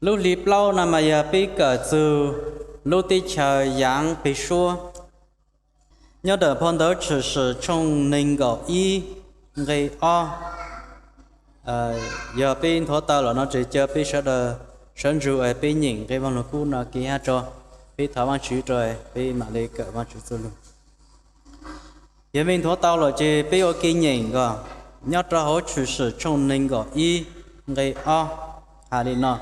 Lub hli plaub no mas yog peb kawm txug lub teb chaws Yaav Pes Suab, nyob ntawm phau ntawv Tshwm Sim tshooj nees nkaum ib nqe ob. Yog peb nthuav tau lawm no ces caw peb sawv daws sawv ntsug es peb nyeem nqe Vaaj Lug Kub no kev hab tso. Peb thov Vaajtswv rua peb maam le kawm Vaajtswv txuj lug. Yog mej nthuav tau lawm ces peb ua ke nyeem os. Nyob rua huv Tshwm Sim tshooj nees nkaum ib nqe ob, has le no: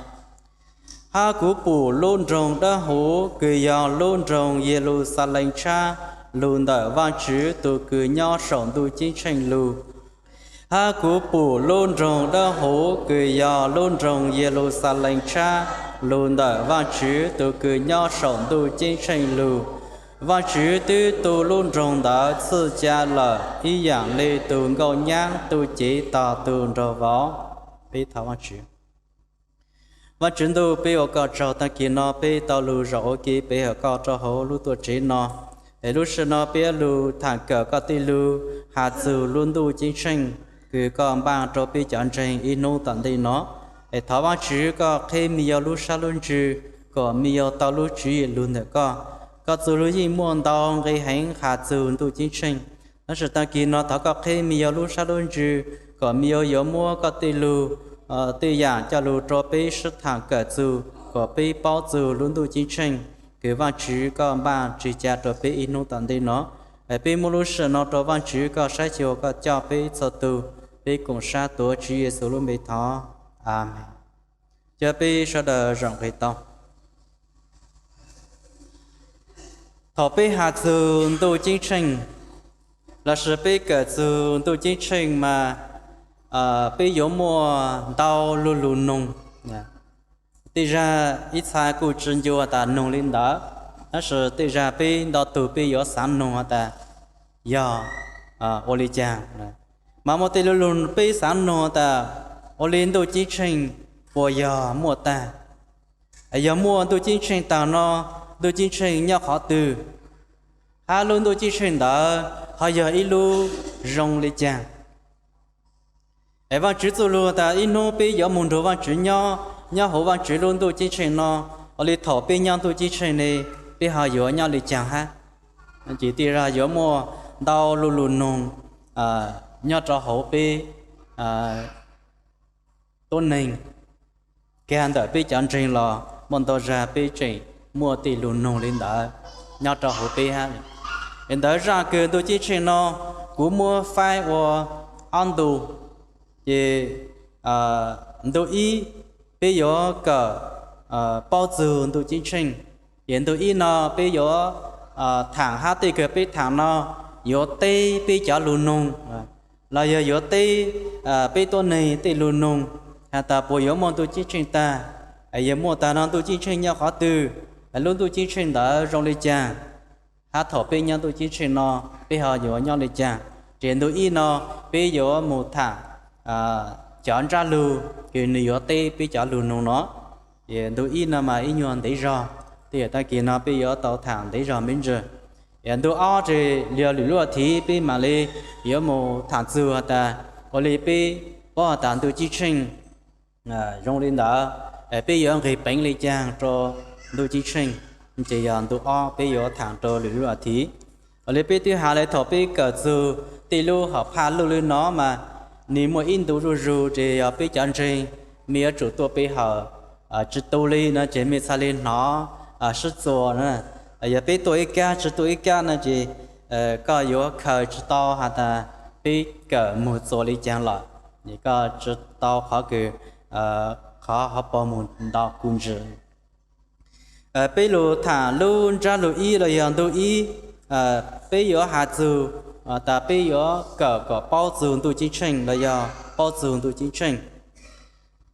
Hab kuv pum lub nroog dawb huv kws yog lub nroog Yeluxalees tshab lug ntawm Vaajtswv tug kws nyob saum ntuj ceeb tsheej lug. Hab kuv pum lub nroog dawb huv kws yog lub nroog Yeluxalees tshab lug ntawm Vaajtswv tug kws nyob saum ntuj ceeb tsheej lug. Vaajtswv twb tu lub nroog ntawd txhij ca lawm ib yaam le tug nkauj nyaab tu cev tog tug nraug vauv. Peb thov Vaajtswv. Vaajtswv ntuj, peb ua koj tsaug taag kis no peb tau lug zaum ua ke pe hawm koj rua huv lub tuam tsev no. Es lub sij hawm no peb lug thaam kawm koj tej lug has txug lub ntuj ceeb tsheej kws koj npaaj rua peb cov ntseeg ib nub tom ntej no. Es thov Vaajtswv koj qheb mej yog lub sab lub ntsws kom mej yog tau lub tswv yim lug ntawm koj. Koj txuj lug yeej muaj ntau nqe heev has txug ntuj ceeb tsheej, tab sis taag kis no thov koj qheb mej yog lub sab lub ntsws kom mej yog yuav muab koj tej lug, tej yaam coj lug rua peb sib thaam kawm txug kom peb paub txug lub ntuj ceeb tsheej kws Vaajtswv koj npaaj tswv ca rua peb ib nub tom ntej no. Es peb muab lub sij hawm no rua Vaajtswv koj saib xyuas koj coj peb txhua tug. Peb koom sab tuav Tswv Yexus lub npe thov, Amees. Caw peb sawv daws zaum nqis tau. Thaum peb has txug ntuj ceeb tsheej lossis peb kawm txug ntuj ceeb tsheej mas peb yuav muaj ntau lu lug noog. Tej zag ib txha kuj tsi ncua tas noog li ntawd, tab sis tej zag peb nto tug peb yuav xaav noog has tas yog ua li caag. Mas muaj tej lu lug peb xaav noog tas ua li ntuj ceeb tsheej puas yog muaj taag? Yog muaj ntuj ceeb tsheej taag no, ntuj ceeb tsheej nyob qhov twg? Hab lub ntuj ceeb tsheej ntawd ho yog ib lub zoo li caag? Es Vaajtswv txuj lug tas ib nub peb yuav moog nrug Vaajtswv nyob, nyob huv Vaajtswv lub ntuj ceeb tsheej no. Ua li thaum peb nyob ntuj ceeb tsheej ne, peb ho yuav nyob li caag hab? Ces tej zag yuav muaj ntau lu lug noog nyob rua huv peb tuab neeg, kag ntawm peb cov ntseeg los muaj ntau zag peb tseem muaj tej lug noog li ntawd nyob rua huv peb hab. Es ntawd zaaj kws ntuj ceeb tsheej no kuv muab faib ua ob ntu. Ces ntu ib peb yuav kawm paub txug ntuj ceeb tsheej. Ces ntu ib no peb yuav thaam hab tej kws peb thaam no yuav teb peb cov lug noog los yog yuav teb peb tuab neeg tej lug noog has tas puas yuav muaj ntuj ceeb tsheej taag? Yog muaj taag no ntuj ceeb tsheej nyob qhov twg? Lub ntuj ceeb tsheej ntawd zoo li caag? Hab thaum peb nyob ntuj ceeb tsheej no peb ho yuav nyob li caag? Ces ntu ib no peb yuav moog thaam cov ntsab lug kws nwg yuav teb peb cov lug noog no. Ntu ib no mas ib nyuag ntev zog, tej yam taag kis no peb yuav tau thaam ntev zog me ntsis. Ntu ob ces yog lwm lub as thiv peb maam le yuav moog thaam txug has tas ua li peb paub has tas ntuj ceeb tsheej zoo li ntawd, peb yuav nqis peev li caag rua ntuj ceeb tsheej. Ces yog ntu ob peb yuav thaam rua lwm lub as thiv. Ua li peb twb has le thaum peb kawm txug tej lub hom phaj luj li no mas nwg muaj ib ntu zuj zug ces yog peb cov ntseeg mej yuav tsum tuaj pe hawm tsi tu li no ces mej txhad le hnov sib txuas na. Yog peb tuaj ib kab tsi tuaj ib kab no ces koj yuav khaws tsi tau has tas peb kawm moog txuas li caag lawm, koj tsi tau qhov kws qhov hauv paug moog nto kuv ntsis. Peb lug thaam lub ntsab lug ib los yog ntu ib, peb yuav has txug tas peb yuav kawm kom paub txug ntuj ceeb tsheej los yog paub txug ntuj ceeb tsheej.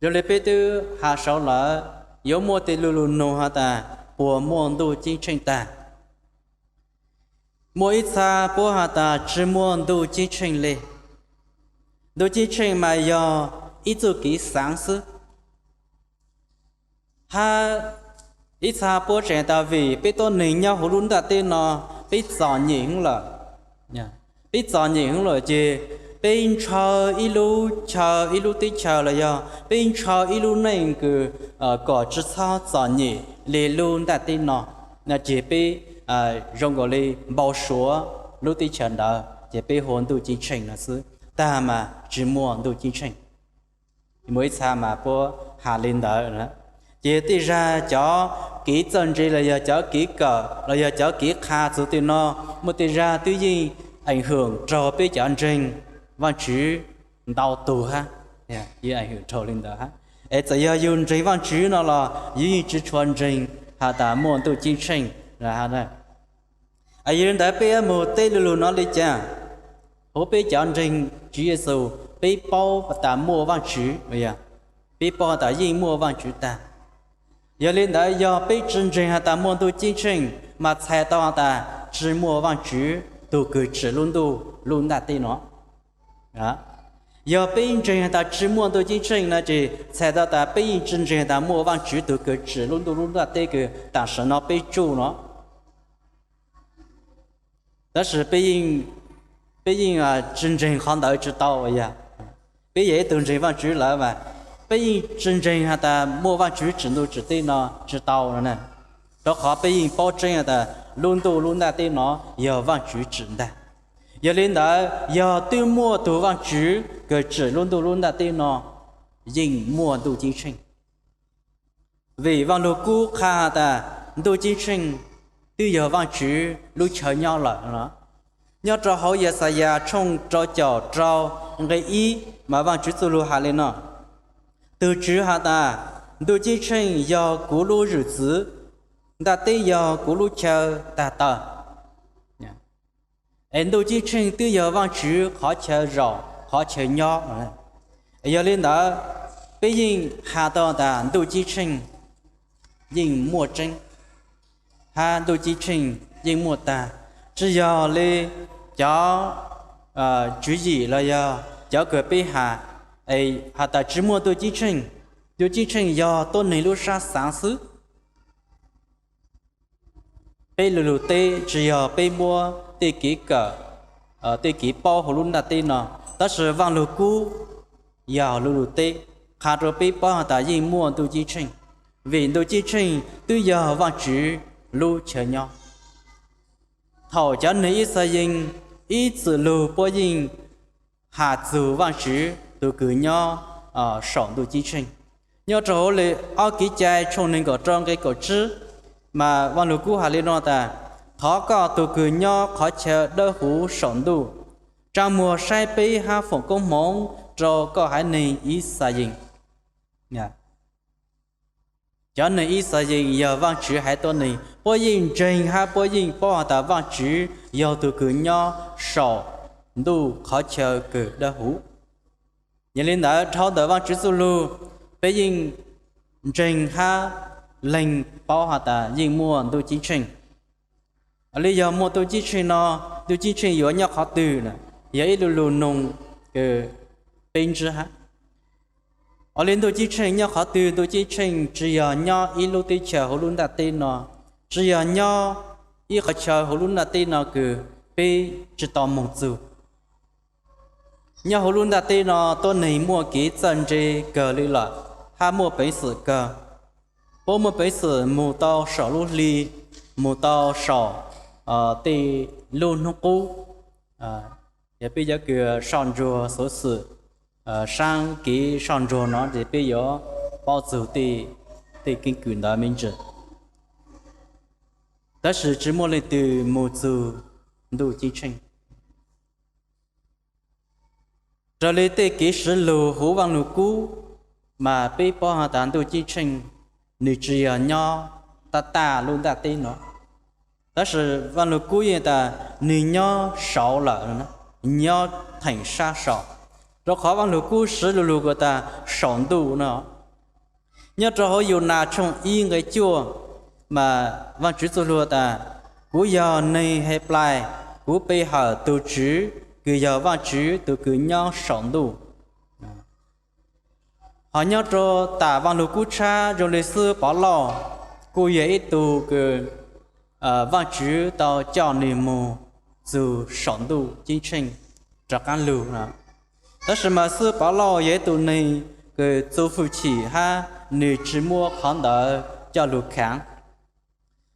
Zoo li peb twb has saud lawm, yuav muaj tej lu lug noog has tas puas muaj ntuj ceeb tsheej taag? Muaj ib txha puab has tas tsi muaj ntuj ceeb tsheej le. Ntuj ceeb tsheej mas yog ib txuj kev xaav xwb. Hab ib txha puab tseem tas vim peb tuab neeg nyob huv lub ntiaj teb no peb txom nyem heev lawm, peb txom nyem heev lawm ces peb ntshaw ib lub chaw, ib lub teb chaws los yog peb ntshaw ib lub neej kws kom tsi txhob txom nyem li lub ntaj teb no, no ces peb zoo nkaus li npau suav lub teb chaws ntawd ces peb hu ua ntuj ceeb tsheej no xwb, tag mas tsi muaj ntuj ceeb tsheej. Muaj ib txha mas puab has li ntawd. Ces tej zag cov kev txawj ntse los yog cov kev kawm los yog cov kev qha txug tej no, muaj tej zag twb yeej eem hwm raug peb cov ntseeg Vaajtswv ntau tug hab. Yeej eem hwm raug li ntawd hab. Es txawm yog yug ntseeg Vaajtswv no los yug yeej tsi tshua ntseeg has tas muaj ntuj ceeb tsheej. Yog li ntawd peb yuav moog teb lu lug no li cas? Huv peb cov ntseeg Tswv Yexus peb paub tas muaj Vaajtswv, peb paub tas yeej muaj Vaajtswv tag. Yog li ntawd yog peb tsi ntseeg has tas muaj ntuj ceeb tsheej mas txhais tau has tas tsi muaj Vaajtswv tug kws tsim lub ntuj lub ntaj teb no. Yog peb ntseeg has tas tsi muaj ntuj ceeb tsheej no ces txhais tau tas peb yeej tsi ntseeg has tas muaj Vaajtswv tug kws tsim lub ntuj lub ntaj teb kws tam sim no peb tsuj no. Tab sis peb yeej tsi ntseeg qhov ntawd tsi tau. Yog peb yog ib tug ntseeg Vaajtswv lawm mas peb yeej tsi ntseeg has tas muaj Vaajtswv tsim ntuj tsim teb no tsi tau no. Rau qhov peb yeej paub tseeb has tas lub ntuj lub ntaj teb no yog Vaajtswv tsim ntag. Yog li ntawd yog twb muaj tug Vaajtswv kws tsim lub ntuj lub ntaj teb no, yeej muaj ntuj ceeb tsheej. Vim Vaaj Lug Kub qha has tas ntuj ceeb tsheej twb yog Vaajtswv lub chaw nyob lawm no. Nyob rau hauv Yaxayas tshooj rau caum rau nqe ib mas Vaajtswv txuj lug has li no: Tug Tswv has tas, ntuj ceeb tsheej yog kuv lub zwm txwv, ntaj teb yog kuv lub chaw tag tawg. Es ntuj ceeb tsheej twb yog Vaajtswv qhov chaw zaum qhov chaw nyob. Yog li ntawd peb yeej has tau tas ntuj ceeb tsheej yeej muaj tseeb, hab ntuj ceeb tsheej yeej muaj tag. Tsi yog li cov tswv yim los yog cov kws peb has, has tas tsi muaj ntuj ceeb tsheej, ntuj ceeb tsheej yog tuab neeg lub sab xaav xwb. Peb lu lug teb tsi yog peb muab tej kev kawm, tej kev paub huv lub ntaj teb no, tab sis Vaaj Lug Kub yog lu lug teb qha rau peb paub has tas yeej muaj ntuj ceeb tsheej, vim ntuj ceeb tsheej twb yog Vaajtswv lub chaw nyob. Thaum cov neeg Yixalayees ib txwm lug puab yeej has txug Vaajtswv tug kws nyob saum ntuj ceeb tsheej. Nyob rau hauv le ob Kev cai tshooj neeg nkaum rau nqe kaum tsib mas Vaaj Lug Kub has li no tas, thov koj tug kws nyob qhov chaw dawb huv saum ntuj, tsaa muag saib peb hab foom koob hmoov rau koj haiv neeg Yixalayees. Cov neeg Yixalayees yog Vaajtswv haiv tuab neeg, puab yeej ntseeg hab puab yeej paub has tas Vaajtswv yog tug kws nyob saum ntuj qhov chaw kws dawb huv. Yog li ntawd dhau ntawm Vaajtswv txuj lug, peb yeej ntseeg hab lees paub has tas yeej muaj ntuj ceeb tsheej. Li yog muaj ntuj ceeb tsheej no, ntuj ceeb tsheej yuav nyob qhov twg? Yog ib lu lug noog kws peb ntsib hab. Ua li ntuj ceeb tsheej nyob qhov twg? Ntuj ceeb tsheej tsi yog nyob ib lub teb chaws huv lub ntaj teb no, tsi yog nyob ib qhov chaw huv lub ntaj teb no kws peb tsi tau moog txug. Nyob huv lub ntaj teb no tuab neeg muaj kev txawj ntse kawg li lawm, hab muaj peev xwm kawg. Puab muaj peev xwm moog tau saum lub hli, moog tau saum tej lub hnub qub. Yog peb cov kws soj ntsuag xuv xwm, saab kev soj ntsuag no ces peb yuav paub txug tej keeb kwm ntawd me ntsis. Tab sis tsi muaj leej twg moog txug ntuj ceeb tsheej. Raws li tej kev siv lug huv Vaaj Lug Kub, mas peb paub has tas ntuj ceeb tsheej nwg tsi yog nyob tab taj lub ntaj teb no. Tab sis Vaaj Lug Kub yeej tas nwg nyob saud lawm, nyob theem sab saum. Rau qhov Vaaj Lug Kub siv lu lug has tas saum ntuj no. Nyob rau hauv Yunas tshooj ib nqe cuaj, mas Vaajtswv txuj lug tas, kuv yog neeg Heplais, kuv pe hawm tug Tswv kws yog Vaajtswv tug kws nyob saum ntuj. Hos nyob rau tam Vaaj Lug Kub tshab zoo li xwb Pov Lauj kuj yog ib tug kws Vaajtswv tau coj nwg moog txug saum ntuj ceeb tsheej rov qaab lug no. Tab sis mas xib hwb Pov Lauj yog ib tug neeg kws txuv hwj chim hab nwg tsi muab qhov ntawd coj lug khaav.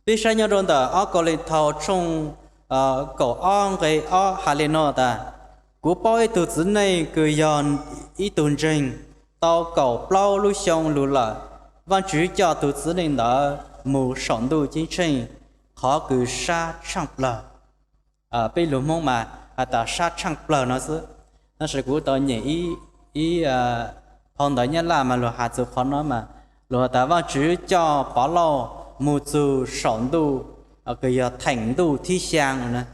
Peb saib nyob rua ntawm ob Kauleethaus tshooj kaum ob nqe ob has le nuav tas, kuv paub ib tug txiv neej kws yog ib tug ntseeg tau kaum plaub lub xyoo lug lawm. Vaajtswv coj tug txiv neej ntawd moog saum ntuj ceeb tsheej qhov kws sab tshaaj plawg. Peb lug Hmoob mas has tas sab tshaaj plawg no xwb, tab sis kuv tau nyeem ib phau ntawv Nyab Laj mas lug has txug qhov no mas, lug has tas Vaajtswv coj Pov Lauj moog txug saum ntuj kws yog theem ntuj thib xyaa,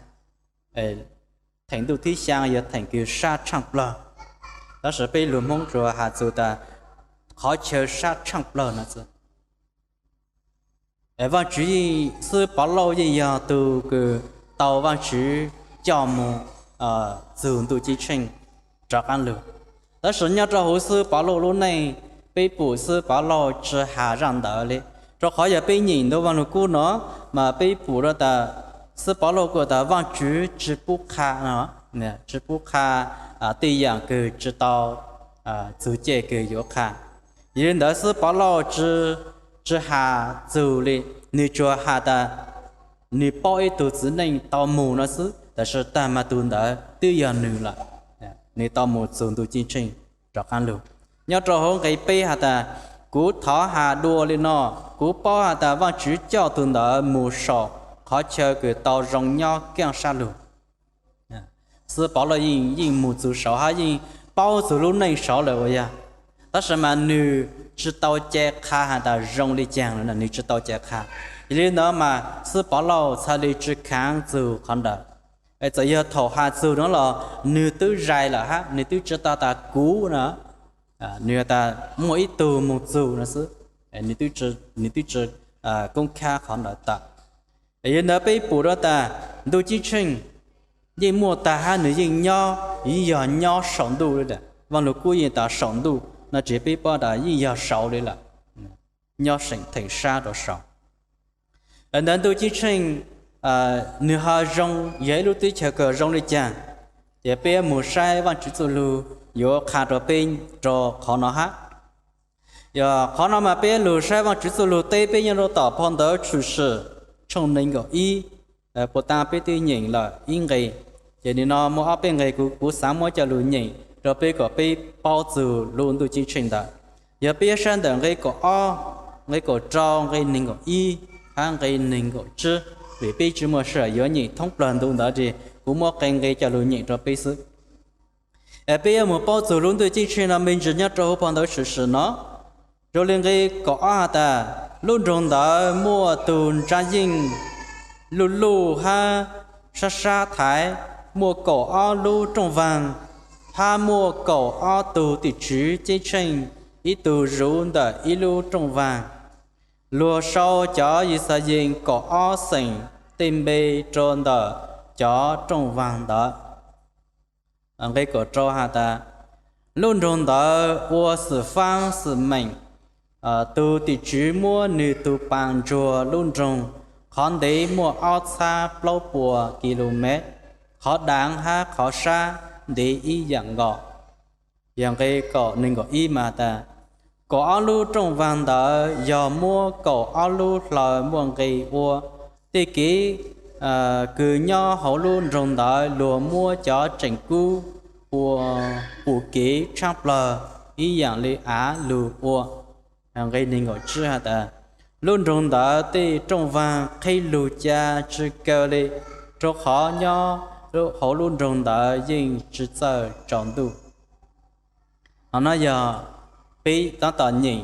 theem ntuj thib xyaa yog theem kws sab tshaaj plawg, tab sis peb lug Hmoob tsuas has txug tas qhov chaw sab tshaaj plawg no xwb. Vaajtswv yeej, xib hwb Pov Lauj yeej yog tug kws tau Vaajtswv coj moog txug ntuj ceeb tsheej rov qaab lug. Tab sis nyob rua huv xib hwb Pov Lauj lub neej, peb pum xib hwb Pov Lauj tsi has zaaj ntawd le, rua qhov yog peb nyeem ntu Vaaj Lug Kub no mas peb pum rua tas xib hwb Pov Lauj kuj tas Vaajtswv tsi pub qha, tsi pub qha tej yaam kws tsi tau txug caj kws yuav qha. Yog li ntawd xib hwb Pov Lauj tsi has txug le, nwg tsuas has tas nwg paub ib tug txiv neej tau moog no xwb, tab sis tag mas tug ntawd twb yog nwg lawm, nwg tau moog txug ntuj ceeb tsheej rov qaab lug. Nyob rua huv nqe peb has tas, kuv thov has dua le no, kuv paub has tas Vaajtswv coj tug ntawd moog saum qhov chaw kws tau zoo nyob kaaj sab lug. Xib hwb Pov Lauj yeej, yeej moog txug saud hab yeej paub txug lub neej saud lawm ua yog, tab sis mas nwg tsi tau ca qha has tas zoo le caag, nwg tsi tau ca qha. Yog li ntawd mas xib hwb Pov Lauj txhaj le tsi khaav txug qhov ntawd. Txawm yog thaum has txug nuav los nwg twb zais lawm hab nwg twb tsi tau tas kuv no, nwg has tas muaj ib tug moog txug no xwb, nwg twb tsi koob khab qhov ntawd tawm. Yog li ntawd peb pum rua tas ntuj ceeb tsheej yeej muaj tag hab nwg yeej nyob, yeej yog nyob saum ntuj le lawm. Vaaj Lug Kub yeej tas saum ntuj no, tsis peb paub tas yeej yog saud le lawm, nyob seem theem sab rua saud. Ntawd ntuj ceeb tsheej nwg ho zoo, yog ib lub teb chaws kws zoo le caag, ces peb moog saib Vaajtswv txuj lug yuav qha rua peb rua qhov no hab. Yog qhov no mas peb lug saib Vaajtswv txuj lug teb peb nyob rua tom phau ntawv Tshwm Sim tshooj neeg nkaum ib, puas tas peb twb nyeem lawm ib nqe, ces nim no muaj ob peb nqe kuv, kuv xaav muab coj lug nyeem rua peb kom peb paub txug lub ntuj ceeb tsheej ntawd. Yog peb yuav saib ntawm nqe kaum ob, nqe kaum rau, nqe neeg nkaum ib, hab nqe neeg nkaum tsib, vim peb tsi muaj sij hawm yuav nyeem thoob plawg ntu ntawd ces kuv muab qee nqe coj lug nyeem rua peb xwb. Es peb yuav moog paub txug lub ntuj ceeb tsheej no me ntsis nyob rua huv phau ntawv Tshwm Sim no. Zoo li nqe kaum ob has tas, lub nroog ntawd muaj tug ntsaa yeej luj luj hab sab sab thaiv, muaj kaum ob lub rooj vaag, hab muaj kaum ob tug tim tswv ceeb tsheej, ib tug zuv ntawm ib lub rooj vaag. Luag sau cov Yixalayees kaum ob xeem tej npe rua ntawm cov rooj vaag ntawd. Nqe kaum rau has tas, lub nroog ntawd ua xwm faab xwm meem, tug tim tswv muab nwg tug paas ntsuag lub nroog, qhov ntev muaj ob txhab plaub puas ki lu mev, qhov daav hab qhov sab ntev ib yaam nkaus. Yog nqe kaum neeg nkaum ib mas tas, kaum ob lub rooj vaag ntawd yog muab kaum ob lub hlaws muaj nqe ua. Tej kev kws nyob hauv lub nroog ntawd luag muab cov tseem kub ua pum kev tshaab plawg ib yaam le av lug ua. Nqe neeg nkaum tsib has tas, lub nroog ntawd tej rooj vaag qheb lug ca tsi kaw le, rua qhov nyob hauv lub nroog ntawd yeej tsi txawj tsaus ntuj. Hov no yog peb tab tom nyeem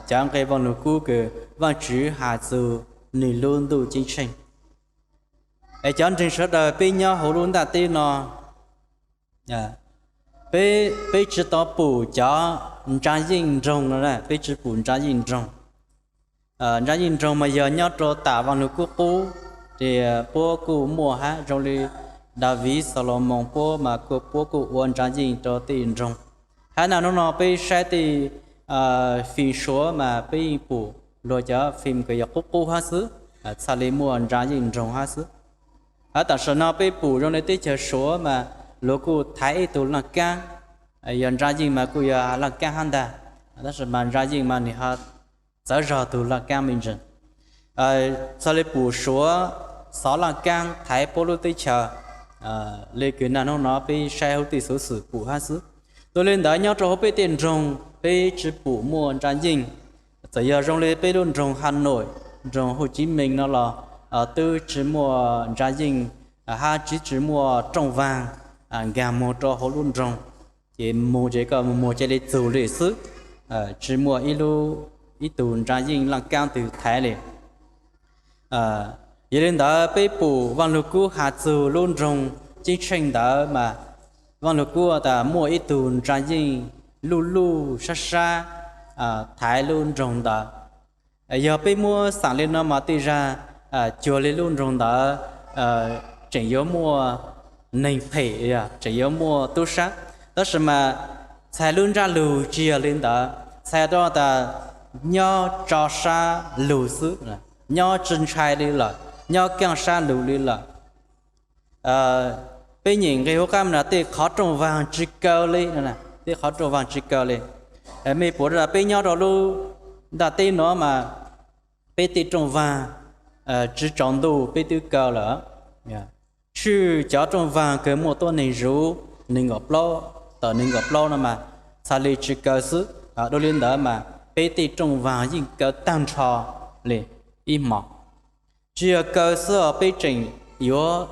cov nqe Vaaj Lug Kub kws Vaajtswv has txug nwg lub ntuj ceeb tsheej. Es cov ntseeg sawv daws peb nyob hauv lub ntaaj teb no, peb, peb tsi tau pum cov ntsaa yeej nroog no, peb tsi pum ntsaa yeej nroog. Ntsaa yeej nroog mas yog nyob rua tam Vaaj Lug Kub qub, ces puab kuj muaj hab zoo li Daviv Xalumoos puab mas puab kuj ua ntsaa yeej rua tej nroog. Hab naj nub no peb saib tej fim Suav mas peb yeej pum luag cov fim kws yog qub qub hab xwb, txhaj le muaj ntsaa yeej nroog hab xwb. Hab tam sim no peb pum zoo le teb chaws Suav mas luag kuj thaiv ib tug laaj kaab, Yog ntsa yeej mas kuj yog laj kaab hab ntag, tab sis mas ntsa yeej mas nwg ho txawv zog tug laj kaab me ntsis. Txhaj le pum suav xov laj kaab thaiv puab lub teb chaws le kws naj nub no peb saib huv tej xuv xwm pum hab xwb. Dua le ntawd nyob rau huv peb tej nroog peb tsi pum muaj ntsa yeej. Txawm yog zoo le peb lub nroog Has Noim, nroog Huj Civ Mees no los twb tsi muaj ntsa yeej hab tsi, tsi muaj rooj vaag nkaag moog rau huv lub nroog. Ces moog ces koj moog cia le txug le xwb, tsi muaj ib lub, ib tug ntsa yeej laj kaab twg thaiv le. Yog le ntawd peb pum Vaaj Lug Kub has txug lub nroog Ceeb Tsheej ntawd mas Vaaj Lug Kub tas muaj ib tug ntsa yeej luj luj sab sab thaiv lub nroog ntawd. Yog peb muab xaam le no mas tej zag cuag le lub nroog ntawd tseem yuav muaj neeg phem, tseem yuav muaj tub sab. Tab sis mas txhais lub ntsab lug tsi yog le ntawd, txhais rau tas nyob tso sab lug xwb, nyob tsi ntshai le lawm, nyob kaaj sab lug le lawm. Peb nyeem nqe huv qaab mas tej qhov rooj vaag tsi kaw le, tej qhov rooj vaag tsi kaw le. Mej pum tas peb nyob rau lub ntaaj teb no mas peb tej rooj vaag tsi tsaus ntuj peb twb kaw lawm. Tshwj cov rooj vaag kws muaj tuab neeg zuv neeg nkaum plaub, tawm neeg nkaum plaub no mas txhaj le tsi kaw xwb. Dua le ntawd mas peb tej rooj vaag yeej kaw taag nrho le ib hmos. Tsi yog kaw xwb os, peb tseem yuav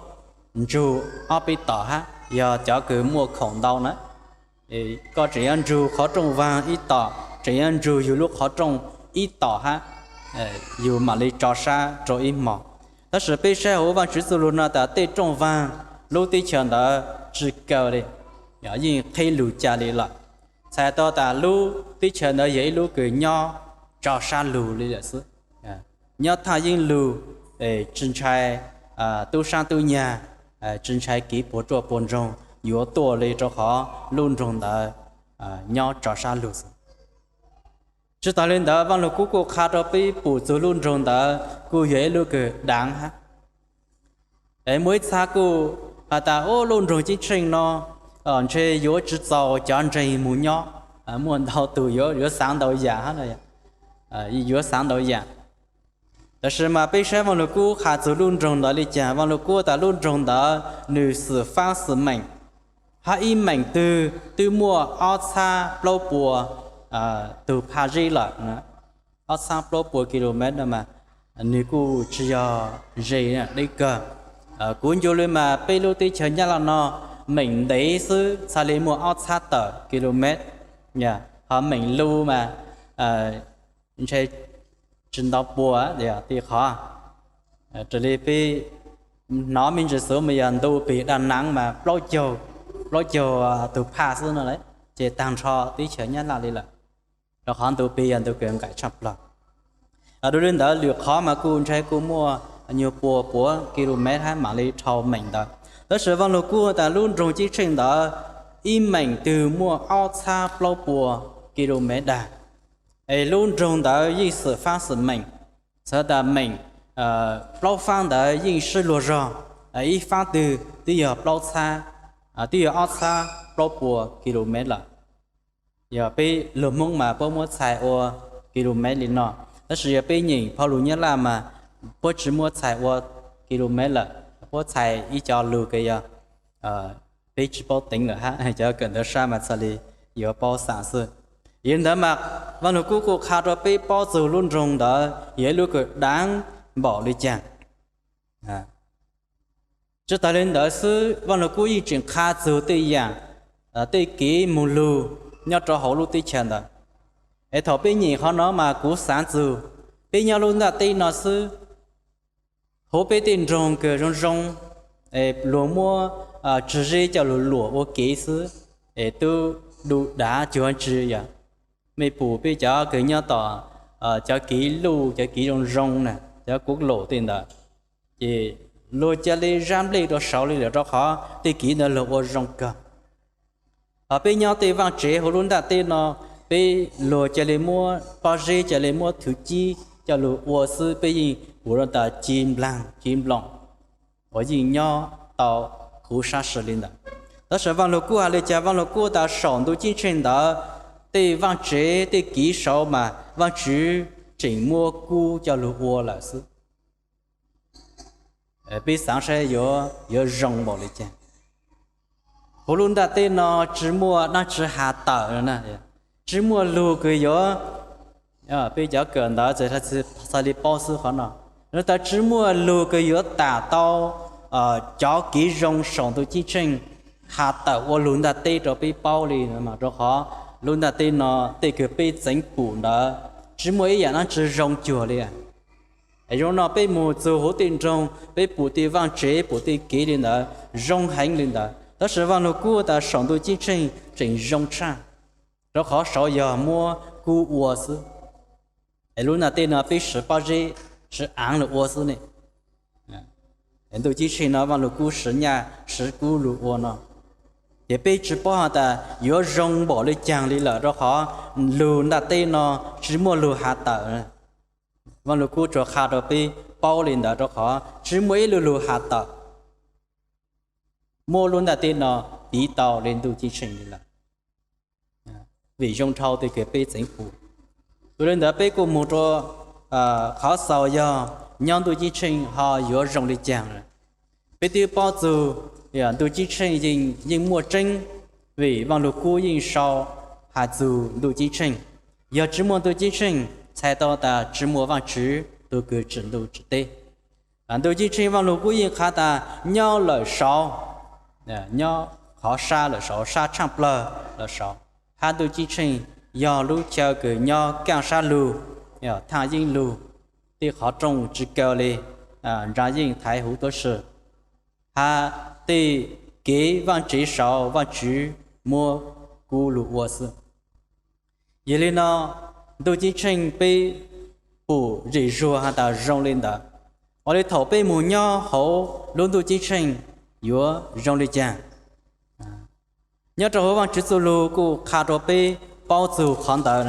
ntsug ob peb tom hab, yog cov kws muaj khoom ntau na. Koj tseem yuav ntsug qhov rooj vaag ib tom, tseem yuav ntsug yug lub qhov rooj ib tom hab, yug mam le tso sab rua ib hmos. Tab sis peb saib huv Vaajtswv txuj lug no tas tej rooj vaag lub teb chaws ntawd tsi kaw le, yeej qheb lug ca le lawm. Txhais tau tas lub teb chaws ntawd yog ib lub kws nyob tso sab lug le lawm xwb. Nyob thaaj yeeb lug, tsi ntshai tub sab tub nyag, tsi ntshai kev puas ruaj puas ntsoog yuav tuaj le rau qhov lub nroog ntawd nyob tso sab lug xwb. Tsi taag le ntawd Vaaj Lug Kub kuj qha rau peb pum txug lub nroog ntawd kuj yog ib lub kws daav hab. Muaj ib txhab kuj has tas, Ub, lub nroog Ceeb Tsheej no ntshe yuav tsi txaus cov ntseeg moog nyob, muaj ntau tug yuav xaav ntau yaam hab, yuav xaav ntau yaam. Tab sis mas peb saib Vaaj Lug Kub qha txug lub nroog ntawd le caag. Vaaj Lug Kub tas lub nroog ntawd nwg xwm faab xwm meem, hab ib meem twg twb muaj ob txhab plaub puas tug phaj zeb lawm. Ob txhab plaub puas kilomev no mas nwg kuj tsi yog ze deb kawg. Kuv ncu le mas peb lub teb chaws Nyab Laj no meem ntev xwb txhaj le muaj ob txhab tawm kilomev, ho meem lug mas ntshe tsi ntau puas tej qhov. Raws le peb hnov me ntsis xuv mas yog ntu peg Daj Naav mas plaub caug, plaub caug tug phaj xwb no, ces taag nrho teb chaws Nyab Laj le lawm, rau qhov ntu peg yog ntu kws nqaim tshaj plawg. Dua le ntawd lwm qhov mas kuj ntshe kuj muaj nyuag puas puav kilomev hab mam le dhau meem ntawd. Tab sis Vaaj Lug Kub tas lub nroog Ceeb Tsheej ntawd ib meem twg muaj ob txhab plaub puas kilomev dag. Es lub nroog ntawd yeej xwm faab xwm meem, txhais tas meem plaub faab ntawd yeej sib luag zog, ib faab twg twb yog plaub txhab, twb yog ob txhab plaub puas kilomev lawm. Yog peb luag Hmoob mas puab muab txhais ua kilomev li no, tab sis yog peb nyeem phau lug Nyab Laj mas puab tsi muab txhais ua kilomev lawm, puab txhais ib co lug kws yog peb tsi paub teev lawm hab, cov kawm ntawv sab mas txhaj le yuav paub xaam xwb. Yog li ntawd mas Vaaj Lug Kub kuj qha rau peb paub txug lub nroog ntawd yog ib lub kws daav npaum li caag. Tsi taag le ntawd xwb, Vaaj Lug Kub yeej tseem qha txug tej yaam, tej kev moog lug nyob rau hauv lub teb chaws ntawd. Es thaum peb nyeem qhov no mas kuv xaav txug peb nyob lub ntaaj teb no xwb, huv peb tej nroog kws zoo zoo, luag muab tswv zeb coj lug luam ua kev xwb, es tub du dav cuag tsi yog. Mej pum peb cov kws nyob tom cov kev luj, cov kev zoo zoo na, cov kuv laum tej ntawd, ces luag ca le zab nplej rua saud le lawm rau qhov tej kev ntawd luag ua zoo kawg. Ho peb nyob tej vaaj tsev huv lub ntaaj teb no, peb luag ca le muab pob zeb ca le muab thwv cib coj lug ua xwb, peb yeej pum rua tas ci nplaag ci nploom uas yeej nyob tau huv sab sw le ntawd. Tab sis Vaaj Lug Kub has le caag? Vaaj Lug Kub tas saum ntuj ceeb tsheej ntawd, tej vaaj tsev tej kev sau mas Vaajtswv tseem muab kub coj lug ua lawm xwb. Peb xaav saib yuav zoo npaum le caag. Huv lub ntaaj teb no tsi muaj dlaab tsi has tawm, tsi muaj lug kws yuav, peb cov kawm ntawv txhaj le paub xwb qhov no. Nub tas tsi muaj lug kws yuav tam tau cov kev zoo saum ntuj ceeb tsheej has tawm ua lug ntaaj teb rau peb paub le, rau qhov lub ntaaj teb no tej kws peb txeev pum ntawd tsi muaj ib yaam dlaab tsi zoo cuag le. Zoo no peb moog txug huv tej nroog, peb pum tej vaaj tsev pum tej kev le ntawd zoo heev le ntawd, tab sis Vaaj Lug Kub tas saum ntuj ceeb tsheej tseem zoo tshaj, rau qhov saud yog muab kub ua xwb. Lub ntaaj teb no peb siv pob zeb, siv aav lug ua xwb ne. Ntuj ceeb tsheej no Vaaj Lug Kub siv nyaj siv kub lug ua no. Ces peb tsi paub has tas yuav zoo npaum le caag le lawm rau qhov lug ntaaj teb no tsi muaj lug has tawm. Vaaj Lug Kub tsuas qha rau peb paub le ntawd rau qhov tsi muaj ib lu lug has tawm muab lub ntaaj teb no piv tau le ntuj ceeb tsheej le lawm. Vim zoo dhau tej kws peb txeev pum. Ua le ntawd peb kuj moog rua qhov xaus yog nyob ntuj ceeb tsheej ho yuav zoo le caag. Peb twb paub txug ntuj ceeb tsheej yeej muaj tseeb, vim Vaaj Lug Kub yeej sau has txug ntuj ceeb tsheej. Yog tsi muaj ntuj ceeb tsheej txhais tau tas tsi muaj Vaajtswv tug kws tsim ntuj tsim teb. Ntuj ceeb tsheej Vaaj Lug Kub yeej qha tas nyob lawm saud, nyob qhov sab lawm saud, sab tshaaj plawg lawm saud, hab ntuj ceeb tsheej yog lub chaw kws nyob kaaj sab lug, thaaj yeeb lug, tej qhov rooj tsi kaw le, ntsaa yeej thaiv huv tuab si, hab tej kev vaaj tsev saud Vaajtswv muab kub lug ua xwb. Yog le no, ntuj ceeb tsheej peb pum zem zuag has tas zoo le ntawd, ua le thaum peb moog nyob huv lub ntuj ceeb tsheej yuav zoo le caag? Nyob rau huv Vaajtswv txuj lug kuj qha rua peb paub txug qhov ntawd.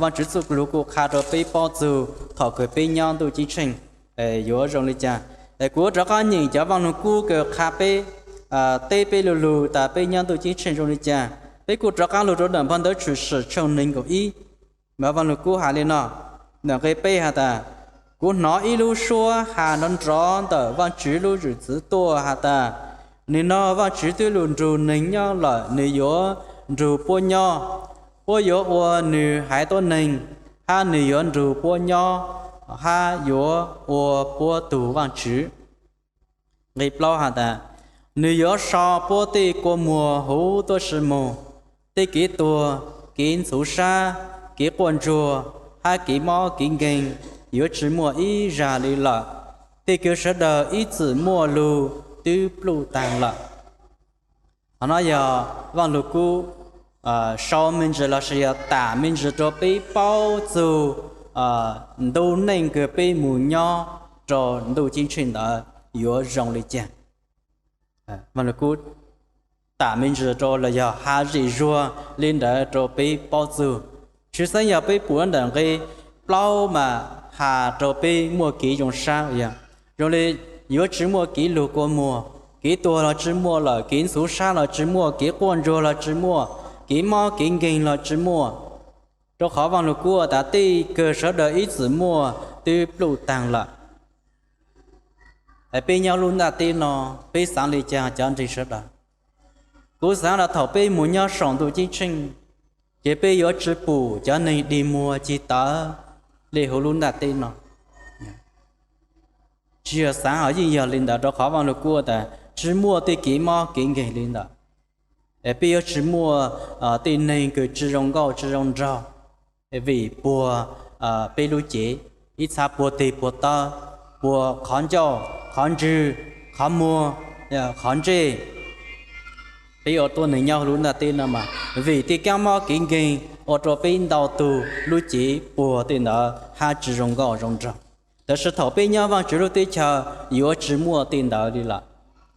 Vaajtswv txuj lug kuj qha rua peb paub txug thaum kws peb nyob ntuj ceeb tsheej yuav zoo le caag. Kuv rov qaab nyeem cov Vaaj Lug Kub kws qha peb, teb peb lu lug tas peb nyob ntuj ceeb tsheej zoo le caag. Peb kuj rov qaab lug rua ntawm Npog Ntawv Tshwm Sim tshooj neeg nkaum ib, Vaaj Lug Kub has le no, ntawm nqe peb has tas, kuv nov ib lub suab has nrov nrov ntawm Vaajtswv lub zwm txwv tuaj has tas, nim no Vaajtswv twb lug nrug neeg nyob lawm, nwg yuav nrug puab nyob. Puab yuav ua nwg haiv tuab neeg, hab nwg yuav nrug puab nyob, hab yuav ua puab tug Vaajtswv. Nqe plaub has tas, nwg yuav sau puab tej kua muag huv tuab si moog, tej kev tuag, kev ntxhuv sab, kev quaj ntsuag, hab kev mob kev nkeeg yuav tsi muaj ib zag le lawm. Tej kws sawv daws ib txwm muaj lug twb pluj taag lawm. Qhov no yog Vaaj Lug Kub sau me ntsis lossis yog tam me ntsis rua peb paub txug ntu neej kws peb moog nyob rua ntuj ceeb tsheej ntawd yuav zoo le caag. Vaaj Lug Kub tam me ntsis rua los yog has zem zuag le ntawd rua peb paub txug. Tshwj xeeb yog peb pum ntawm nqe plaub mas has rua peb muaj kev zoo sab yog, zoo le yuav tsi muaj kev lug kua muag, kev tuag los tsi muaj lawm, kev ntxhuv sab los tsi muaj, kev quaj ntsuag los tsi muaj, kev mob kev nkeeg los tsi muaj, rua qhov Vaaj Lug Kub tas tej kws sawv daws ib txwm muaj twb pluj taag lawm. Peb nyob lub ntaaj teb no, peb xaav le caag cov nreeg sawv daws? Kuv xaav tas thaum peb moog nyob saum ntuj ceeb tsheej, ces peb yuav tsi pum cov neeg dig muag cig tawv le huv lub ntaaj teb no. Tsi yog xaav, ho yeej yog le ntawd rua qhov Vaaj Lug Kub tas tsi muaj tej kev mob kev nkeeg le ntawd. Peb yuav tsi muaj tej neeg kws tsi zoo nkauj tsi zoo nraug vim puag peb lub cev, ib txha puag teg puag taw, puag qhov ncauj, qhov ntswg, qhov muag, qhov ntsej. Peb ua tuab neeg nyob huv lub ntaaj teb no mas vim tej kev mob kev nkeeg ua rua peb ntau tug lub cev puag tej ntawd hab tsi zoo nkauj zoo nraug. Tab sis thaum peb nyob Vaajtswv lub teb chaws yuav tsi muaj tej ntawd le lawm.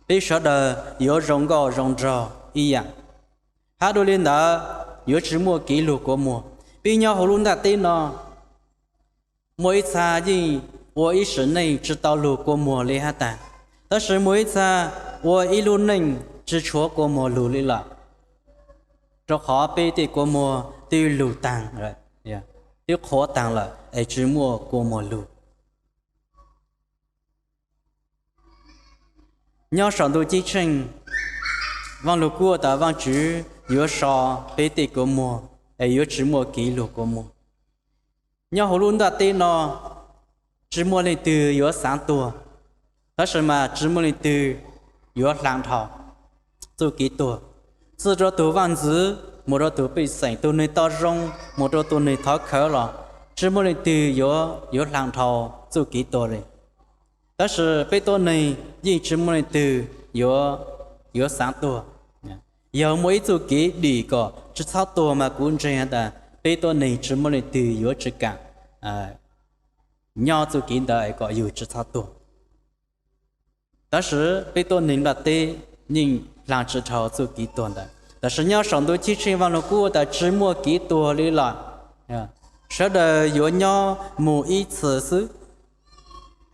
Peb sawv daws yuav zoo nkauj zoo nraug ib yaam. Hab dua le ntawd, yuav tsi muaj kev lug kua muag. Peb nyob huv lub ntaaj teb no, muaj ib txha yeej ua ib sim neej tsi tau lug kua muag le hab tag, tab sis muaj ib txha ua ib lub neej tsis tshuav kua muag lug li lawm, rau qhov peb tej kua muag twb lug taag, twb qhuav taag lawm es tsis muaj kua muag lug. Nyob saum ntuj ceeb tsheej, Vaaj Lug Kub tas Vaajtswv yuav so peb tej kua muag es yuav tsis muaj kev lug kua muag. Nyob huv lub ntaaj teb no, tsis muaj leej twg yuav xaav tuag, tab sis mas tsis muaj leej twg yuav hla dhau txuj kev tuag. Txij rau tug vaaj ntxwv moog rau tug pej xeem, tug neeg tau zoo moog rau tug neeg thov khawv los tsis muaj leej twg yuav hla dhau txuj kev tuag li. Tab sis peb tuab neeg yeej tsis muaj leej twg yuav xaav tuag. Yog muaj ib txuj kev dim kom tsis txhob tuag mas kuv ntseeg has tas peb tuab neeg tsis muaj leej twg yuav tsis kaam nyob txuj kev ntawd kom yug tsis txhob tuag. Tab sis peb tuab neeg nplaj teb yeej hla tsis dhau txuj kev tuag ntawd. Tab sis nyob saum ntuj ceeb tsheej Vaaj Lug Kub tas tsis muaj kev tuag li lawm, sawv daws yuav nyob moog ib txhis xwb.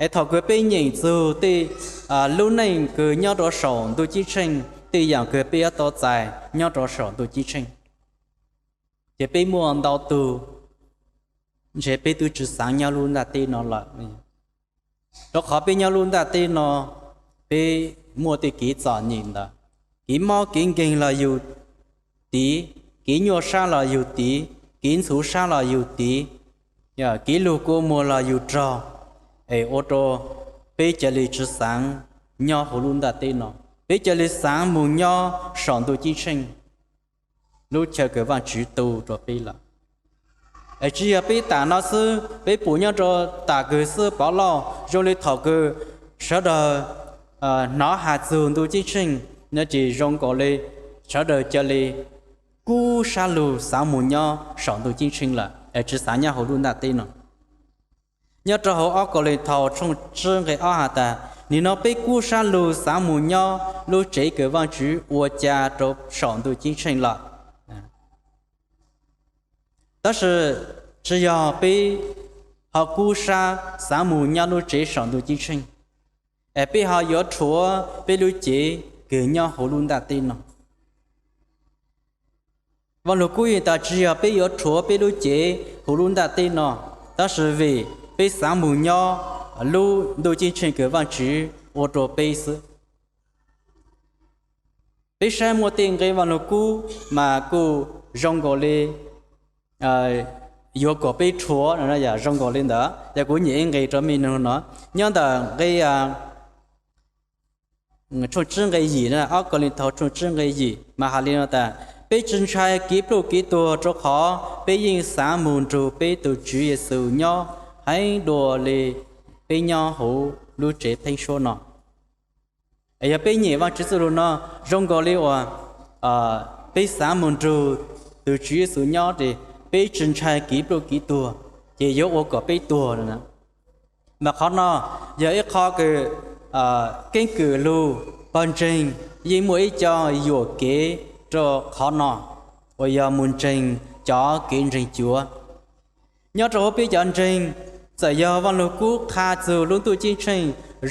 Es thaum kws peb nyeem txug tej lub neej kws nyob rau saum ntuj ceeb tsheej, tej yaam kws peb yuav tau txais nyob rau saum ntuj ceeb tsheej, ces peb muaj ntau tug ntshe peb twb tsis xaav nyob lub ntaaj teb no lawm. Rau qhov peb nyob lub ntaaj teb no, peb muaj tej kev txom nyem ntawd, kev mob kev nkeeg los yug tiv, kev nyuaj sab los yug tiv, kev ntxhuv sab los yug tiv, kev lug kua muag los yug raug, es ua rau peb ca le tsis xaav nyob huv lub ntaaj teb no, peb ca le xaav moog nyob saum ntuj ceeb tsheej, lub chaw kws Vaajtswv tu rau peb lawm. Es tsis yog peb tam no xwb, peb pum nyob rau tam kws xib hwb Pov Lauj zoo li thaum kws sawv daws hnov has txug ntuj ceeb tsheej no ces zoo nkaus li sawv daws ca le kub sab lug xaav moog nyob saum ntuj ceeb tsheej lawm es tsis xaav nyob huv lub ntaaj teb no. Nyob rau huv ob Kaus Lim Thaus tshooj tsib nqe ob has tas, nim no peb kub sab lug xaav moog nyob lub tsev kws Vaajtswv ua ca rau saum ntuj ceeb tsheej lawm. Tab sis tsis yog peb ho kub sab xaav moog nyob lub tsev saum ntuj ceeb tsheej, es peb ho yuav rhuav peb lub cev kws nyob huv lub ntaaj teb no. Vaaj Lug Kub yeej tas tsis yog peb yuav rhuav peb lub cev huv lub ntaaj teb no, tab sis vim peb xaav moog nyob lub ntuj ceeb tsheej kws Vaajtswv ua rau peb xwb. Peb saib muaj tej nqe Vaaj Lug Kub mas kuj zoo nkaus li yuav kom peb rhuav, zoo nkaus li ntawd. Yog kuv nyem ib nqe rau mej nug no, nyob ntawm nqe tshooj tsib nqe yim, ob Kaus Lim Thaus tshooj tsib nqe yim mas has li no tas, peb tsis ntshai kev pluj kev tuag rau qhov peb yeej xaav moog nrug peb tug Tswv Yexus nyob heev dua li peb nyob huv lub tsev pheeb suab no. Es yog peb nyem Vaajtswv txuj lug no, zoo nkaus li uas peb xaav moog nrug tug Tswv Yexus nyob ces peb tsis ntshai kev pluj kev tuag, ces yuav ua kom peb tuag. Mas qhov no yog ib qho kws keeb kwm lug pawg ntseeg yeej muaj ib co yuam kev rau qhov no, uas yog moog ntseeg cov kev ntseeg cuav. Nyob rau huv peb cov ntseeg, txawm yog Vaaj Lug Kub qha txug lub ntuj ceeb tsheej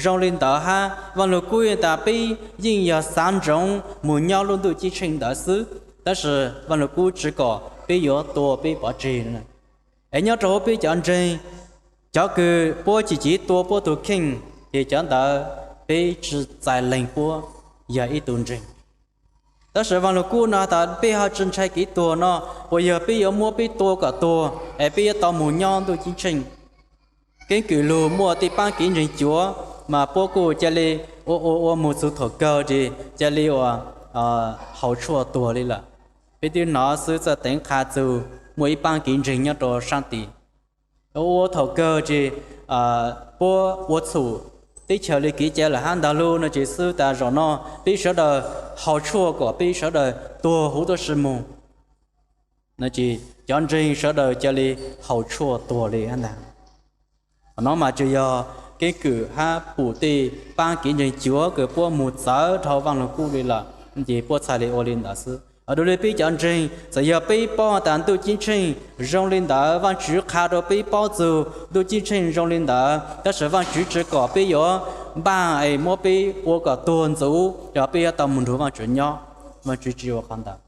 zoo li ntawd hab, Vaaj Lug Kub yeej tas peb yeej yog xaav ntsoov moog nyob lub ntuj ceeb tsheej ntawd xwb, tab sis Vaaj Lug Kub tsis kom peb yuav tua peb pov tseg. Es nyob rau huv peb cov ntseeg, cov kws puab cim civ tua puab tug kheej, ces cov ntawd peb tsis txais leeg puab yog ib tug ntseeg. Tab sis Vaaj Lug Kub no tas peb ho tsis ntshai kev tuag no, uas yog peb yuav muab peb tua kom tuag es peb yuav tau moog nyob ntuj ceeb tsheej. Keeb kwm lug muaj tej paab kev ntseeg cuav mas puab kuj ca le ua ua ua moog txug thaum kawg ces ca le uas haus tshuaj tuag li lawm. Peb twb hnov xwb txawj teev qha txug muaj ib paab kev ntseeg nyob rau saab tim ua thaum kawg ces puab ua txhum teb chaws li kev cai lawm hab ntag lug no ces xwb tas zaum no peb sawv daws haus tshuaj kom peb sawv daws tuag huv tuab si moog. Cov ntseeg sawv daws ca le haus tshuaj tuag li hab ntag. Qhov no mas tsuas yog keeb kwm hab pum tej paab kev ntseeg cuav kws puab moog txawv dhau Vaaj Lug Kub li lawm ces puab txhaj le ua li ntawd xwb. Dua li peb cov ntseeg, txawm yog peb paub tas ntuj ceeb tsheej zoo li ntawd, Vaajtswv qha rau peb paub txug ntuj ceeb tsheej zoo li ntawd, tab sis Vaajtswv tsis kom peb yuav npaj es muab peb ua kom tuag ntxuv, yog peb yuav tau mus nrug Vaajtswv nyob. Vaajtswv tsi ua qhov ntawd.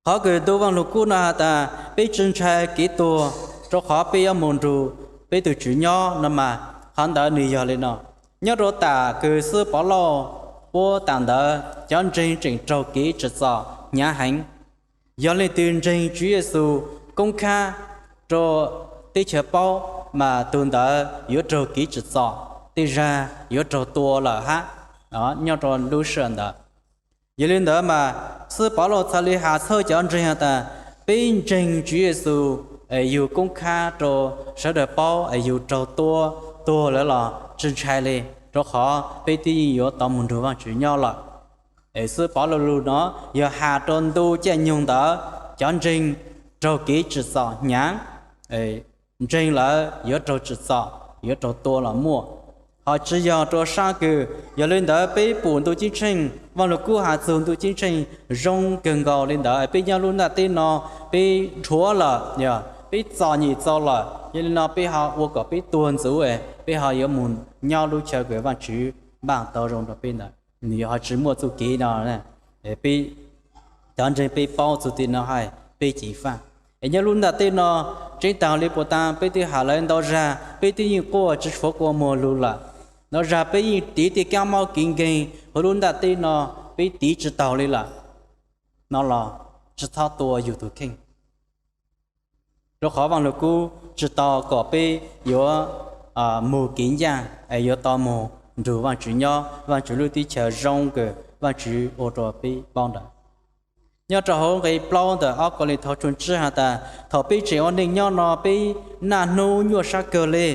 Qhov kws ntu Vaaj Lug Kub no has tas peb tsi ntshai kev tuag, rua qhov peb yuav mus nrug peb tug Tswv nyob no mas, qhov ntawd nwg yog le no. Nyob rua tam kws xib Pov Lauj puab tam ntawd, cov ntseeg tseem raug kev tsim txom hnyav heev. Yog leej twg ntseeg Tswv Yexus koob khab rua teb chaws paub, mas tug ntawd yuav raug kev tsim txom, tej zag yuav raug tua lawm hab, nyob rua lub sij hawm ntawd. Yog le ntawd mas, xib Pov Lauj txhad le has txhawb cov ntseeg has tas, peb ntseeg Tswv Yexus, yug koob khab rua sawv daws paub, yug raug tua, tuag lawm los tsi ntshai le, rua qhov peb twb yeej yuav tau mus nrug Vaajtswv nyob lawm. Xib Pov Lauj lug no yog has rua ntu caij nyoog ntawd, cov ntseeg raug kev tsim txom hnyav, ntseeg lawm yuav raug tsim txom, yuav raug tua los muaj. Ho tsi yog rua sab kws, yog le ntawd peb pum ntu ceeb tsheej, Vaaj Lug Kub has txug ntu ceeb tsheej zoo kawg nkaus le ntawd, peb nyob lub ntaj teb no, peb dhuav lawm, peb txom nyem txaus lawm, yog le no peb ho ua kom peb tuag ntxuv, peb ho yuav mus nyob lub chaw kws Vaajtswv npaj tau zoo rua peb ntawd, nwg ho tsi muaj txuj kev no. Peb, cov ntseeg peb paub txug tim no hab peb ceev faj. Es nyob lub ntaj teb no, tseeb tag le puas tas peb twb has lawm ntau zag, peb twb yeej quaj tsi tshuav kua muag lug lawm. Ntau zag peb yeej tiv tej kaab mob kev nkeeg huv lub ntaj teb no, peb tiv tsi taug le lawm. No los tsi txhob tua yug tug kheej, rua qhov Vaaj Lug Kub tsi tau kom peb yuav mus kev ncaaj, yuav tau mus nrug Vaajtswv nyob, Vaajtswv lub teb chaws zoo kws Vaajtswv ua rua peb paub ntawd. Nyob rua huv nqe plaub ntawm ob Kauleethaus tshooj tsib has tas, thaum peb tseem ua neej nyob no peb naj hnub nyuaj sab kawg le.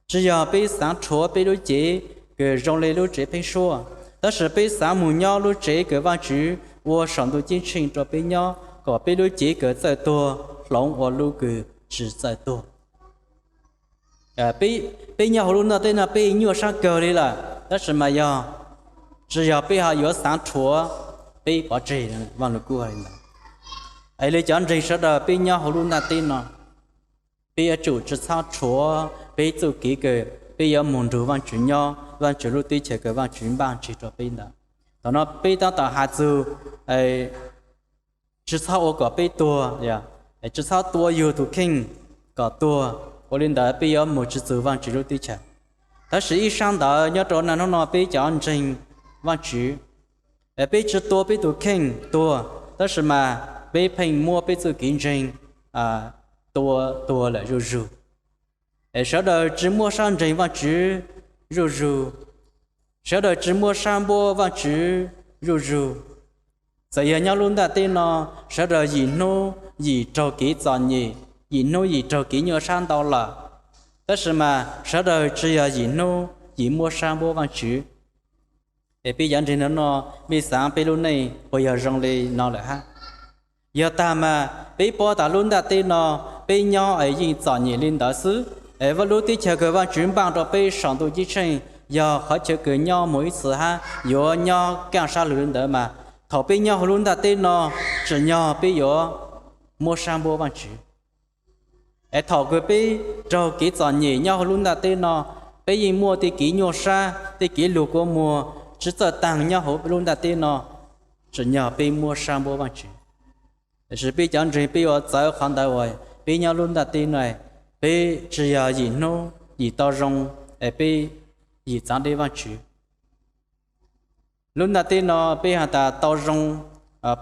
Tsi yog peb xaav rhuav peb lub cev kws zoo le lub tsev pheeb suab, tab sis peb xaav mus nyob lub tsev kws Vaajtswv ua saum ntuj ceeb tsheej rua peb nyob, kom peb lub cev kws txawj tuag hloov ua lub kws tsi txawj tuag. Peb nyob huv lub ntaj teb no peb nyuaj sab kawg le lawm, tab sis mas yog, tsi yog peb ho yuav xaav rhuav, peb pov tseg. Vaaj Lug Kub has le ntawd. Es le cov ntseeg sawv daws peb nyob huv lub ntaj teb no, peb yuav tsum tsi txhob rhuav peb txuj kev kws peb yuav mus nrug Vaajtswv nyob, Vaajtswv lub teb chaws kws Vaajtswv npaj tseg rua peb ntawd. Thaum no peb tab tom has txug tsi txhob ua kom peb tuag, tsi txhob tua yug tug kheej kom tuag, ua le ntawd peb yuav mus tsi txug Vaajtswv lub teb chaws. Tab sis ib sab ntawd nyob rua naj hnub no peb cov ntseeg Vaajtswv, peb tsi tua peb tug kheej tuag, tab sis mas peb pheej muab peb txuj kev ntseeg tua tuag lawm zuj zug. Es sawv daws tsi muab sab ntseeg Vaajtswv zuj zug, sawv daws tsi muab sab npuab Vaajtswv zuj zug. Txawm yog nyob lub ntaj teb no, sawv daws yim hnub yim raug kev txom nyem, yim hnub yim raug kev nyuaj sab ntau lawm, tab sis mas sawv daws tsi yog yim hnub yim muab sab npuab Vaajtswv. Es peb cov ntseeg no, mej xaav peb lub neej puas yog zoo le no lawm hab? Yog tag mas peb paub tas lub ntaj teb no peb nyob es yeej txom nyem le ntawd xwb. Es lub teb chaws kws Vaajtswv npaj rua peb saum ntuj ceeb tsheej yog qhov chaw kws nyob mus ib txhis hab yuav nyob kaaj sab lug le ntawd mas, thaum peb nyob huv lub ntaj teb no, tsim nyog peb yuav muab sab npuab Vaajtswv. Es thaum kws peb raug kev txom nyem nyob huv lub ntaj teb no, peb yeej muaj tej kev nyuaj sab, tej kev lug kua muag tsi txawj taag nyob huv lub ntaj teb no, tsim nyog peb muab sab npuab Vaajtswv. Tiam sis peb cov ntseeg peb yuav txawv qhov ntawd uas peb nyob lub ntaj teb no, peb tsi yog yim hnub yim tau zoo, es peb yim txav deb Vaajtswv. Lub ntaj teb no peb has tas tau zoo,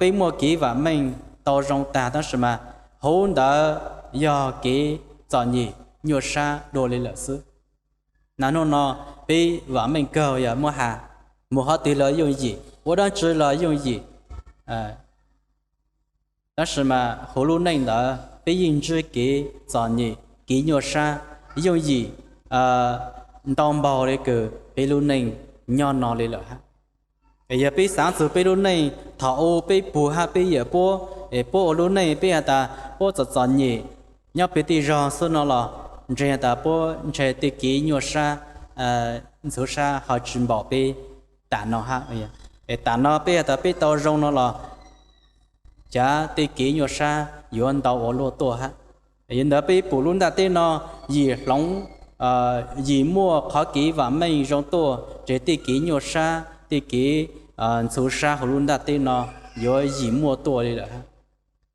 peb muaj kev vaam meej tau zoo tag, tab sis mas huv ntawd yog kev txom nyem nyuaj sab dua li lawm xwb. Naj hnub no peb vaam meej kawg, yog muab has, mus qhov twg los yooj yim, ua dlaab tsi los yooj yim. Tab sis mas huv lub neej ntawd peb yeej ntsib kev txom nyem, kev nyuaj sab, yooj yim ntau npaug le kws peb lub neej nyob no li lawm hab. Es yog peb xaav txug peb lub neej thaum u peb pug hab peb yawm puab, es puab ua lub neej peb has tas puab txom txom nyem nyob peg tej zog xwb no los ntseeg has tas puab ntshai tej kev nyuaj sab, ntxhuv sab ho tsi npaum peb tam no hab. Es tam no peb has tas peb tau zoo no los cav tej kev nyuaj sab yuav ntau ua luaj tuaj hab. Yog ntawd peb pum lub ntaj teb no yim hloov yim muaj qhov kev vam meej zoo tuaj, ces tej kev nyuaj sab, tej kev ntxhov sab hauv lub ntiaj teb no yuav yim muaj tuaj li lawm.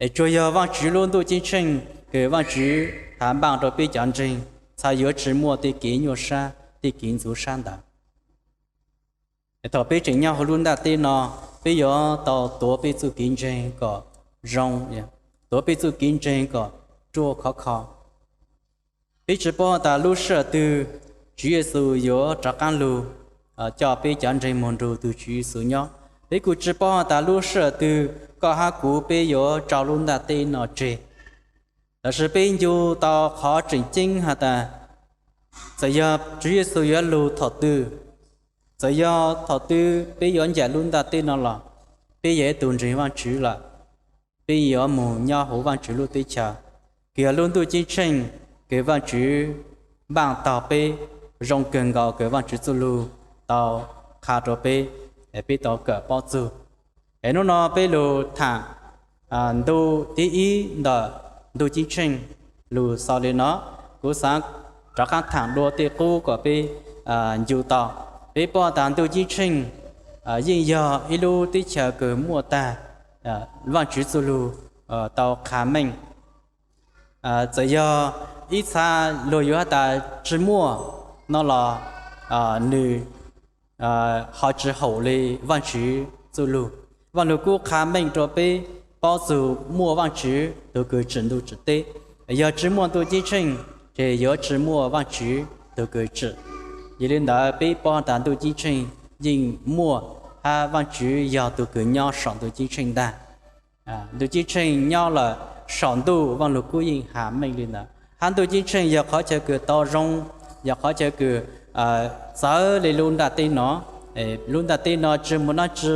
Es tsuas yog Vajtswv lub ntuj ceeb tsheej kws Vajtswv has npaaj rau peb cov ntseeg, txhad yuav tsi muaj tej kev nyuaj sab, tej kev ntxhov sab ntawd. Thaum peb tseem nyob hauv lub ntiaj teb no, peb yuav tau tuav peb txuj kev ntseeg kom zoo, tuav peb txuj kev ntseeg kom ruaj khov kho. Peb tsi paub tas lub sij hawm twg Tswv Yexus yuav rov qaab lug coj peb cov ntseeg moog nrug tug Tswv Yexus nyob. Peb kuj tsi paub tas lub sij hawm twg koj hab kuv peb yuav tso lub ntiaj teb no tseg. Tab sis peb ncu tau qhov tseem ceeb has tas, txawm yog Tswv Yexus yuav lug thaum twg, txawm yog thaum twg peb yuav ncaim lub ntiaj teb no los, peb yog ib tug ntseeg Vajtswv lawm, peb yuav moog nyob hauv Vajtswv lub teb chaws, kws yog lub ntuj ceeb tsheej kws Vajtswv npaaj taug peb, zoo kawg nkaus kws Vajtswv txuj lug tau qha rua peb, peb tau kawm paub txug. Es nub no peb lug thaam ntu thib ib ntawm ntuj ceeb tsheej lug xaus li no. Kuv xaav rov qaab thaam dlua tej qub kom peb ncu tau. Peb paub tas ntuj ceeb tsheej yeej yog ib lub teb chaws kws muaj taag, Vajtswv txuj lug tau qha meej. Txawm yog ib txha luag yuav has tas tsi muaj no los, nwg ho tsi haum li Vajtswv txuj lug. Vaaj Lug Kub qha meej rua peb paub txug muaj Vajtswv tug kws tsim ntuj tsim teb. Yog tsi muaj ntuj ceeb tsheej, ces yuav tsi muaj Vajtswv tug kws tsim. Yog li ntawd peb paub tas ntuj ceeb tsheej yeej muaj, hab Vajtswv yog tug kws nyob saum ntuj ceeb tsheej ntag. Ntuj ceeb tsheej nyob lawm saum ntuj, Vaaj Lug Kub yeej has meej li ntawd. Hab ntuj ceeb tsheej yog qhov chaw kws tau zoo, yog qhov chaw kws txawv le lub ntiaj teb no. Lub ntiaj teb no tsi muaj dlaab tsi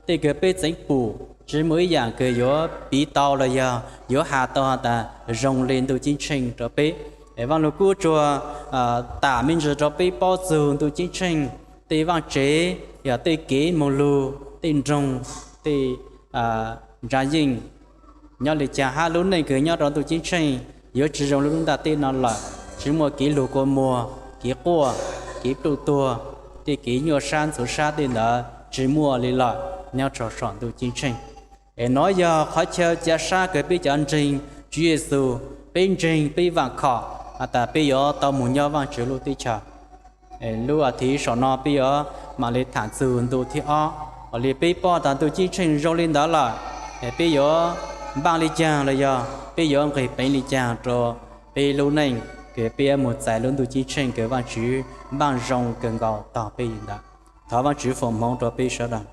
tej kws peb txeev pum, tsi muaj ib yaam kws yuav piv tau los yog yuav has tau has tas zoo le ntuj ceeb tsheej rua peb. Vaaj Lug Kub tsuas taam me ntsis rua peb paub txug ntuj ceeb tsheej tej vaaj tsev, yog tej kev moog lug, tej nroog, tej ntsaa yeej nyob li caag, hab lub neej kws nyob rua ntuj ceeb tsheej yuav tsi zoo le lub ntiaj teb no lawm, tsi muaj kev lug kua muag, kev quaj, kev pluj tuag, tej kev nyuaj sab ntxhov sab tej ntawd tsi muaj li lawm nyob rua saum ntuj ceeb tsheej. Es nov yog qhov chaw ca sab kws peb cov ntseeg Tswv Yexus, peb ntseeg peb vaam khom has tas peb yuav tau moog nyob Vaajtswv lub teb chaws. Lub as thiv saum no peb yuav maam le thaam txug ntu thib ob, ua li peb paub tas ntuj ceeb tsheej zoo li ntawd lawm, es peb yuav npaaj li caag los yog peb yuav nqeg peev li caag rua peb lub neej kws peb yuav moog txais lub ntuj ceeb tsheej kws Vaajtswv npaaj zoo kawg nkaus taag peb li ntawd. Thov Vaajtswv foom hmoov rua peb sawv daws.